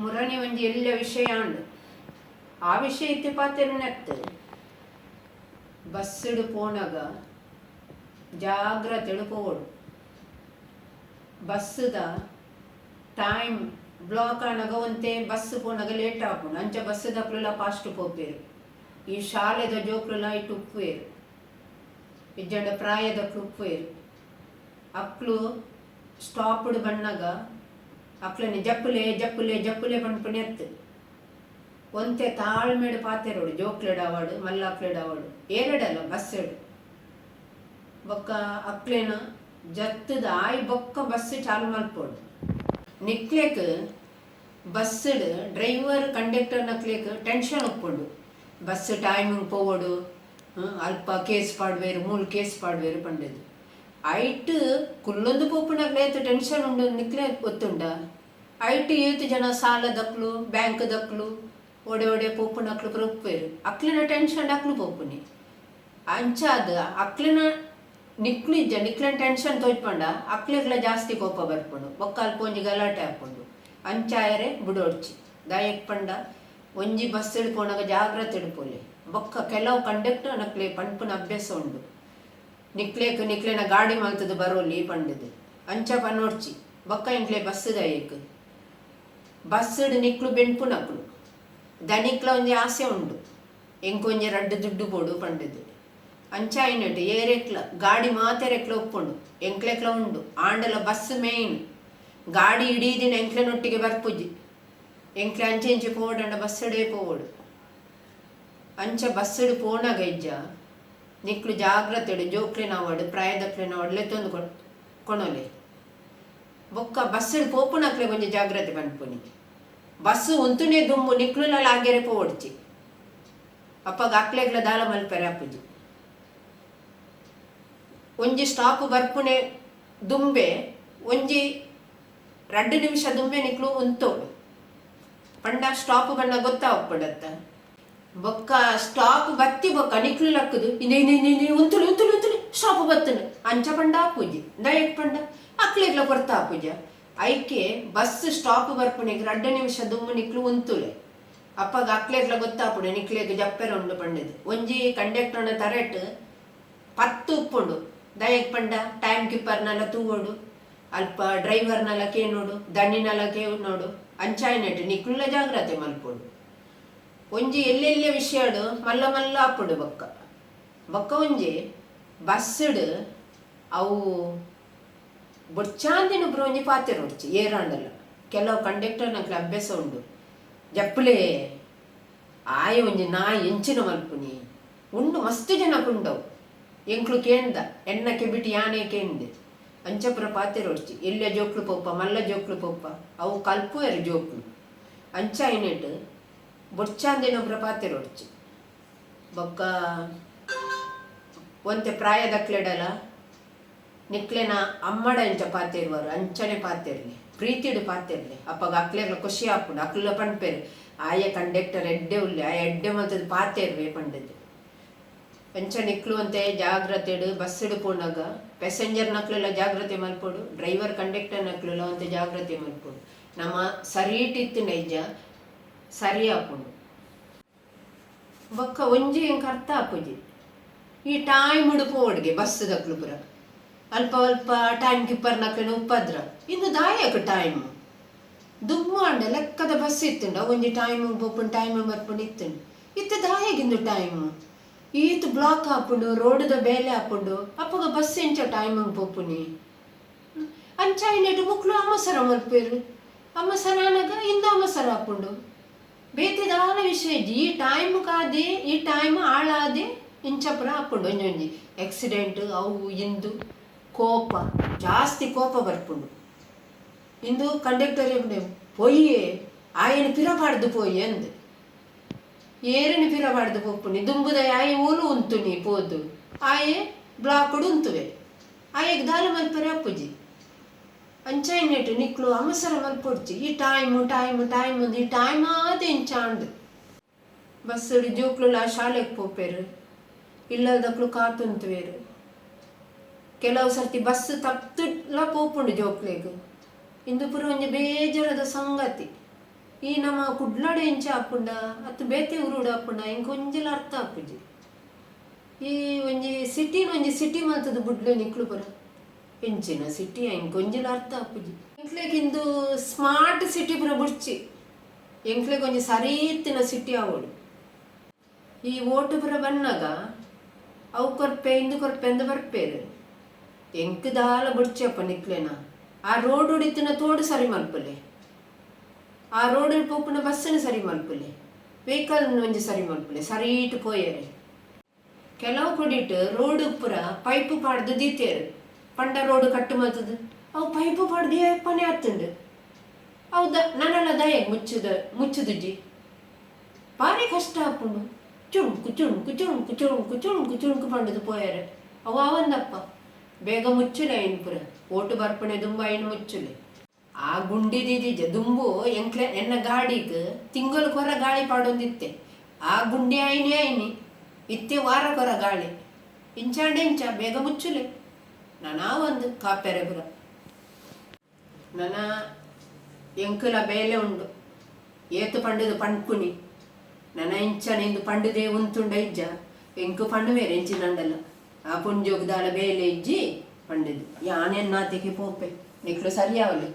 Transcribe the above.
ಮುರಣಿ ಒಂಜಿ ಎಲ್ಯ ವಿಷಯ ಆಂಡ್. ಆ ವಿಷಯ ಇತ್ತೆ ಪಾತೆರುನೆತ್ತ್. ಬಸ್ಸ್ಡ್ ಪೋನಗ ಜಾಗ್ರತೆಡ್ ಪೋವೊಡು. ಬಸ್ಸ್ದ ಟೈಮ್ ಬ್ಲಾಕ್ ಆನಗ ಒಂತೆ ಬಸ್ಸ್ ಪೋನಗ ಲೇಟ್ ಆಪುಂಡು. ಅಂಚ ಬಸ್ಸ್ದಕುಲುಲ ಫಾಸ್ಟ್ ಪೋಪೆರ್. ಈ ಶಾಲೆದ ಜೋಕುಲುಲ ಐಟ್ ಉಪ್ಪುವೆರ್. ಇಜ್ಜಂಡ ಪ್ರಾಯದಕ್ಲು ಉಪ್ಪುವೆರ್. ಅಕ್ಲು ಸ್ಟಾಪ್ಡ್ ಬನ್ನಗ ಅಕ್ಲೆನ್ ಜಪ್ಪುಲೆ ಜಪ್ಪುಲೆ ಜಪ್ಪುಲೆ ಪನ್ಪುನೆ ಅತ್ತ್. ಒಂತೆ ತಾಳ್ಮೆಡ್ ಪಾತೆರೊಡು ಜೋಕ್ಲೆಡ್ ಆವಡ್ ಮಲ್ಲಕ್ಲೆಡ್ ಆವಡ್ ಏರೆಡಲ ಬಸ್ಡ್. ಬೊಕ್ಕ ಅಕ್ಲೆನ್ ಜತ್ತ್ದ್ ಆಯಿ ಬೊಕ್ಕ ಬಸ್ಸ್ ಚಾಲು ಮಲ್ಪೊಡು. ನಿಕ್ಲೆಗ್ ಬಸ್ಡ್ ಡ್ರೈವರ್ ಕಂಡಕ್ಟರ್ನಕ್ಲೆಗ್ ಟೆನ್ಷನ್ ಉಪ್ಪುಂಡು. ಬಸ್ಸ್ ಟೈಮ್ಗ್ ಪೋವೊಡು ಅಲ್ಪ ಕೇಸ್ ಪಾಡುವೆರ್ ಮೂಲು ಕೇಸ್ ಪಾಡುವೆರ್ ಪಂಡುದ್. ಐಟ್ ಕುಲ್ಲೊಂದು ಪೋಪುನಕ್ಲೆ ಏತ್ ಟೆನ್ಷನ್ ಉಂಡು ನಿಕ್ಲೆ ಗೊತ್ತುಂಡ. ಐಟ್ ಏತ್ ಜನ ಸಾಲದಕ್ಲು ಬ್ಯಾಂಕ್ದಕ್ಲು ಓಡೆ ಓಡೆ ಪೋಪುನಕ್ಲು ಪೂರ ಉಪ್ಪುವೆರ್. ಅಕ್ಲೆನ ಟೆನ್ಷನ್ ಅಕ್ಲು ಪೋಪುನಿ. ಅಂಚಾದ್ ಅಕ್ಲೆನ ನಿಕ್ಲು ಇಜ್ಜ ನಿಕ್ಲೆನ ಟೆನ್ಷನ್ ತೋಜ್ಪಂಡ ಅಕ್ಲೆಗ್ಲ ಜಾಸ್ತಿ ಕೋಪ ಬರ್ಪುಂಡು. ಬೊಕ್ಕ ಅಲ್ಪ ಒಂಜಿ ಗಲಾಟೆ ಆಪುಂಡು. ಅಂಚಾಯೆರೆ ಬುಡೊಡ್ಚಿ. ದಾಯೆಗ್ ಪಂಡ ಒಂಜಿ ಬಸ್ಡ್ ಪೋನಗ ಜಾಗ್ರತೆಡ್ ಪೋಲೆ. ಬೊಕ್ಕ ಕೆಲವು ಕಂಡಕ್ಟರ್ನಕ್ಲೆ ಪನ್ಪುನ ಅಭ್ಯಾಸ ಉಂಡು. ನಿಕ್ಲೆಗ್ ನಿಕ್ಲೆನ ಗಾಡಿ ಮಲ್ತ್ದ್ ಬರೊಲಿ ಪಂಡ್ದ್. ಅಂಚ ಪನೊಡ್ಚಿ. ಬೊಕ್ಕ ಎಂಕ್ಲೆ ಬಸ್ಸ್ದಯೆಗ್. ಬಸ್ಸ್ಡ್ ನಿಕ್ಲು ಬೆನ್ಪುನಕುಲು. ದನಿಕ್ಲ ಒಂಜಿ ಆಸೆ ಉಂಡು. ಎಂಕ್ ಒಂಜಿ ರಡ್ಡ್ ದುಡ್ಡು ಬೋಡು ಪಂಡ್ದ್. ಅಂಚಾಯಿನೆಟ್ ಏರೆಗ್ಲ ಗಾಡಿ ಮಾತೆರೆಗ್ಲ ಉಪ್ಪುಂಡು. ಎಂಕ್ಲೆಗ್ಲ ಉಂಡು. ಆಂಡಲ ಬಸ್ಸ್ ಮೇನ್. ಗಾಡಿ ಇಡೀ ದಿನ ಎಂಕ್ಲೆನೊಟ್ಟಿಗೆ ಬರ್ಪುಜಿ. ಎಂಕ್ಲೆ ಅಂಚೆ ಇಂಚೆ ಪೋವೊಡಂಡ ಬಸ್ಸ್ಡೇ ಪೋವೊಡು. ಅಂಚ ಬಸ್ಸ್ಡ್ ಪೋನಗ ಇಜ್ಜ ನಿಕ್ಲು ಜಾಗ್ರತೆಡ್ ಜೋಕ್ಲೆನಾವಡ್ ಪ್ರಾಯದಕ್ಲೆನಾವಡ್ ಲೆತ್ತೊಂದು ಕೊನೊಲೆ. ಬೊಕ್ಕ ಬಸ್ಸ್ಡ್ ಪೋಪುನಕ್ಲೆಗ್ ಒಂಜಿ ಜಾಗ್ರತೆ ಪನ್ಪುನಿ. ಬಸ್ಸ್ ಉಂತುನೇ ದುಂಬು ನಿಕ್ಲುಲ ಲಾಗ್ಯೆರೆ ಪೋವೊಡ್ಚಿ. ಅಪಗ ಅಕ್ಲೆಗ್ಲ ದಾಲ ಮಲ್ಪೆರೆ ಆಪುಜಿ. ಒಂಜಿ ಸ್ಟಾಪ್ ಬರ್ಪುನೆ ದುಂಬೆ ಒಂಜಿ ರಡ್ಡ್ ನಿಮಿಷ ದುಂಬೆ ನಿಕ್ಲು ಉಂತೊಡು. ಪಂಡ ಸ್ಟಾಪ್ ಬನ್ನಗ ಗೊತ್ತಾವಪ್ಪುಂಡತ್ತ. ಬೊಕ್ಕ ಸ್ಟಾಪ್ ಬತ್ತಿ ಬೊಕ್ಕ ನಿಕ್ಲು ಲಕ್ಕುದು ಇಂದೆ ಇಂದೆ ಇಂದೆ ಇಂದೆ ಉಂತುಲೆ ಉಂತುಲೆ ಉಂತುಲೆ ಸ್ಟಾಪ್ ಬತ್ತುಂಡು ಅಂಚ ಪಂಡ ಆಪುಜಿ. ದಾಯೆಗ್ ಪಂಡ ಅಕ್ಲೆಗ್ಲ ಪೊರ್ತು ಆಪುಜ. ಐಕೆ ಬಸ್ ಸ್ಟಾಪ್ ಬರ್ಪುನೆಗ್ ರಡ್ಡ್ ನಿಮಿಷ ದುಂಬು ನಿಕ್ಲು ಉಂತುಲೆ. ಅಪಗ ಅಕ್ಲೆಗ್ಲ ಗೊತ್ತಾಪುಂಡು ನಿಕ್ಲೆಗ್ ಜಪ್ಪೆರೆ ಉಂಡು ಪಂಡುದು. ಒಂಜಿ ಕಂಡಕ್ಟರ್ನ ತರೆಟ್ ಪತ್ತ್ ಉಪ್ಪುಂಡು. ದಾಯೆಗ್ ಪಂಡ ಟೈಮ್ ಕೀಪರ್ನಲ ತೂವೊಡು. ಅಲ್ಪ ಡ್ರೈವರ್ನಲ ಕೇನೊಡು ದಣಿನಲ ಕೇನೊಡು. ಅಂಚಾಯಿನೆಟ್ ನಿಕ್ಲುಲ ಜಾಗ್ರತೆ ಮಲ್ಪೊಡು. ಒಂಜಿ ಎಲ್ಯ ಎಲ್ಯ ವಿಷಯಡ್ ಮಲ್ಲ ಮಲ್ಲ ಆಪುಂಡು ಬೊಕ್ಕ. ಬೊಕ್ಕ ಒಂಜಿ ಬಸ್ಡ್ ಅವು ಬೊಡ್ಚಾಂದಿನ ಪೂರ ಒಂಜಿ ಪಾತೆರೊಡ್ಚಿ ಏರಾಂಡಲ. ಕೆಲವು ಕಂಡಕ್ಟರ್ನಕ್ಲೆ ಅಭ್ಯಾಸ ಉಂಡು. ಜಪ್ಪುಲೇ ಆಯೆ ಒಂಜಿ ನಾಯಿ ಎಂಚಿನ ಮಲ್ಪುನಿ. ಉಂಡು ಮಸ್ತ್ ಜನಕ್ ಉಂಡವು. ಎಂಕ್ಲು ಕೇಂದ ಎನ್ನ ಕೆಬಿಟ್ ಯಾನೇ ಕೇಂದೆ. ಅಂಚ ಪೂರ ಪಾತೆರೊಡ್ಚಿ. ಎಲ್ಯ ಜೋಕ್ಲು ಪೋಪ ಮಲ್ಲ ಜೋಕ್ಲು ಪೋಪ ಅವು ಕಲ್ಪುವೆರ್ ಜೋಕ್ಲು. ಅಂಚ ಆಯಿನೆಟ್ ಬೊಡ್ಚಾಂದಿನ ಪೂರ ಪಾತೆರೊಡ್ಚಿ. ಬೊಕ್ಕ ಒಂತೆ ಪ್ರಾಯದಕ್ಲೆಡಲ ನಿಕ್ಲೆನ ಅಮ್ಮಡ ಎಂಚ ಪಾತೆರುವರ್ ಅಂಚನೆ ಪಾತೆರ್ಲೆ. ಪ್ರೀತಿಡ್ ಪಾತೆರ್ಲೆ. ಅಪಗ ಅಕ್ಲೆಗ್ಲ ಖುಷಿ ಆಪುಂಡು. ಅಕ್ಲುಲ ಪನ್ಪೆರ್ ಆಯೆ ಕಂಡಕ್ಟರ್ ಎಡ್ಡೆ ಉಲ್ಲೆ ಆಯೆ ಎಡ್ಡೆ ಮಲ್ತ್ದ್ ಪಾತೆರ್ವೆ ಪಂಡುದ್. ಅಂಚ ನಿಕ್ಲು ಒಂತೆ ಜಾಗ್ರತೆಡ್ ಬಸ್ಡ್ ಪೋನಗ ಪ್ಯಾಸೆಂಜರ್ ನಕ್ಲುಲ ಜಾಗ್ರತೆ ಮಲ್ಪೊಡು. ಡ್ರೈವರ್ ಕಂಡಕ್ಟರ್ ನಕ್ಲುಲ ಒಂತೆ ಜಾಗ್ರತೆ ಮಲ್ಪೊಡು. ನಮ ಸರೀಟ್ ಇತ್ತ್ಂಡ ಇಜ್ಜ ಸರಿ ಆಪುಂಡು. ಬೊಕ್ಕ ಒಂಜಿ ಎಂಕ್ ಅರ್ಥ ಆಪುಜಿ. ಈ ಟೈಮ್ಡ್ ಪೋವೊಡುಗೆ ಬಸ್ಸ್ದಕ್ಲು ಪೂರ. ಅಲ್ಪ ಅಲ್ಪ ಟೈಮ್ ಕೀಪರ್ನಕ್ಲೆನ ಉಪದ್ರ. ಇಂದು ದಾಯೆಗ್ ಟೈಮ್. ದುಂಬು ಆಂಡ ಲೆಕ್ಕದ ಬಸ್ ಇತ್ತ್ಂಡ ಒಂಜಿ ಟೈಮ್ ಪೋಪುಂಡು ಟೈಮ್ ಬರ್ಪುಂಡು ಇತ್ತ್ಂಡ್. ಇತ್ತೆ ದಾಯೆಗ್ ಇಂದು ಟೈಮ್. ಈತ್ ಬ್ಲಾಕ್ ಆಪುಂಡು ರೋಡುದ ಬೇಲೆ ಆಪುಂಡು ಅಪಗ ಬಸ್ ಎಂಚ ಟೈಮ್ಗ್ ಪೋಪುನಿ. ಅಂಚಾಯಿನೆಟ್ ಮೊಕ್ಲು ಅಮಸರ ಮಲ್ಪುವೆರ್. ಅಮಸರ ಆನಗ ಇಂದು ಅಮಸರ ಆಪುಂಡು. ಬೇತೆ ದಾಲ ವಿಷಯ ಇಜ್ಜಿ. ಈ ಟೈಮ್ ಕಾದೆ ಈ ಟೈಮ್ ಹಾಳಾದೆ ಇಂಚ ಪೂರ ಆಪುಂಡು ಒಂಜೊಂಜಿ ಆಕ್ಸಿಡೆಂಟ್ ಅವು ಇಂದು ಕೋಪ ಜಾಸ್ತಿ ಕೋಪ ಬರ್ಪುಂಡು. ಇಂದು ಕಂಡಕ್ಟರ್ ಪಂಡೆ ಪೊಯ್ಯೆ ಆಯನ್ ಪಿರ ಪಾಡ್ದ್ ಪೋಯೆ ಅಂದ್. ಏರೆನ್ ಪಿರ ಪಾಡ್ದ್ ಪೋಪುನಿ ದುಂಬುದ ಆಯೆ ಓಲು ಉಂತುನಿ ಪೋದು ಆಯೆ ಬ್ಲಾಕ್ಡ್ ಉಂತುವೆ. ಆಯಗ್ ದಾಲ ಮಲ್ಪೆರೆ ಆಪುಜಿ. ಅಂಚಾಯಿನೆಟ್ ನಿಕ್ಲು ಅಮಸರ ಮಲ್ಪೊಡ್ಚಿ. ಈ ಟೈಮ್ ಟೈಮ್ ಟೈಮ್ ಅಂದ್ ಈ ಟೈಮ್ ಆದ್ ಇಂಚ ಆಂಡ್. ಬಸ್ಡ್ ಜೋಕ್ಲುಲಾ ಶಾಲೆಗ್ ಪೋಪೆರ್. ಇಲ್ಲದಕ್ಲು ಕಾತುಂತುವೆರ್. ಕೆಲವು ಸರ್ತಿ ಬಸ್ ತತ್ತ್ಲ ಪೋಪುಂಡು ಜೋಕ್ಲೆಗ್. ಇಂದು ಪೂರ ಒಂಜಿ ಬೇಜಾರದ ಸಂಗತಿ. ಈ ನಮ್ಮ ಕುಡ್ಲಡ್ ಎಂಚ ಆಪುಂಡ ಅತ್ತ್ ಬೇತೆ ಊರುಡು ಆಪುಂಡ ಎಂಕ್ ಒಂಜಿಲ ಅರ್ಥ ಆಪುಜಿ. ಈ ಒಂಜಿ ಸಿಟಿ ನ್ ಒಂಜಿ ಸಿಟಿ ಮಲ್ತುದು ಬುಡ್ಲೆ ನಿಕ್ಲು ಪೂರ ಎಂಚಿನ ಸಿಟಿ ಎಂಕ್ ಒಂಜಿಲ ಅರ್ಥ ಆಪುಜಿ. ಎಂಕ್ಲೆಗ್ ಇಂದು ಸ್ಮಾರ್ಟ್ ಸಿಟಿ ಪೂರ ಬೊಡ್ಚಿ ಎಂಕ್ಲೆಗ್ ಒಂಜಿ ಸರಿ ಇತ್ತಿನ ಸಿಟಿ ಆವೊಡು. ಈ ವೋಟ್ ಪೂರ ಬನ್ನಗ ಅವು ಕೊರ್ಪೆ ಇಂದು ಕೊರ್ಪೆ ಅಂದ್ ಬರ್ಪೆರ್ ಎಂಕ್ ದಾಲ ಬೊಡ್ಚಿ ಅಪ್ಪ ನಿಕ್ಲೆನ ಆ ರೋಡ್ ಡು ಇತ್ತಿನ ತೋಡು ಸರಿ ಮಲ್ಪುಲೆ ಆ ರೋಡ್ ಡು ಪೋಪುನ ಬಸ್ಸ್ ನು ಸರಿ ಮಲ್ಪುಲೆ ವೆಹಿಕಲ್ ನ್ ಒಂಜಿ ಸರಿ ಮಲ್ಪುಲೆ ಸರೀಟ್ ಪೋಯೆರೆ. ಕೆಲವು ಕೊಡಿಟ್ ರೋಡ್ ಪೂರ ಪೈಪ್ ಪಾಡ್ದ್ ದೀತೆರ್ ಪಂಡ ರೋಡ್ ಕಟ್ ಮಲ್ತುದು ಅವು ಪೈಪ್ ಪಾಡ್ದ್ ಏಪನೆ ಆತುಂಡು ಅವು ದ ನನಲ ದಾಯೆಗ್ ಮುಚ್ಚುದ ಮುಚ್ಚುದುಜಿ ಬಾರಿ ಕಷ್ಟ ಆಪುಂಡು ಚುಣುಕು ಚುಣುಕು ಚುಣುಕು ಚುಣುಕು ಚುಣುಕು ಚುಣುಕು ಪಂಡುದು ಪೋಯೆರೆ ಅವು ಆವಂದಪ್ಪ ಬೇಗ ಮುಚ್ಚುಲೆ ಐನ್ ಪೂರ ವೋಟ್ ಬರ್ಪುನೆ ದುಂಬು ಐನ್ ಮುಚ್ಚುಲೆ. ಆ ಗುಂಡಿ ದೀದಿಜ ದುಂಬು ಎಂಕ್ಲೆ ಎನ್ನ ಗಾಡಿಗ್ ತಿಂಗೊಲು ಕೊರ ಗಾಳಿ ಪಾಡೊಂದಿತ್ತೆ ಆ ಗುಂಡಿ ಆಯಿನಿ ಆಯಿನಿ ಇತ್ತೆ ವಾರ ಕೊರ ಗಾಳಿ ಇಂಚಾಂಡ ಇಂಚ ಬೇಗ ಮುಚ್ಚುಲೆ ನನ ಒಂದು ಕಾಪೆರೆ ಪೂರ ನನ ಎಂಕುಲ ಬೇಲೆ ಉಂಡು ಏತ್ ಪಂಡುದು ಪಣ್ಪುನಿ ನನ ಇಂಚನೆ ಇಂದು ಪಂಡುದೇ ಉಂತುಂಡ ಇಜ್ಜ ಎಂಕ್ ಪಣ್ಣುವೆರ್ ಎಂಚಿನಂಡಲ ಆ ಪೊಂಜೋಗ್ ದಾಲ ಬೇಲೆ ಇಜ್ಜಿ ಪಂಡುದು ಯಾನ್ ಎನ್ನಾತೆಗೆ ಪೋಪೆ ನಿಕ್ಲು ಸರಿ ಆವಲೆ.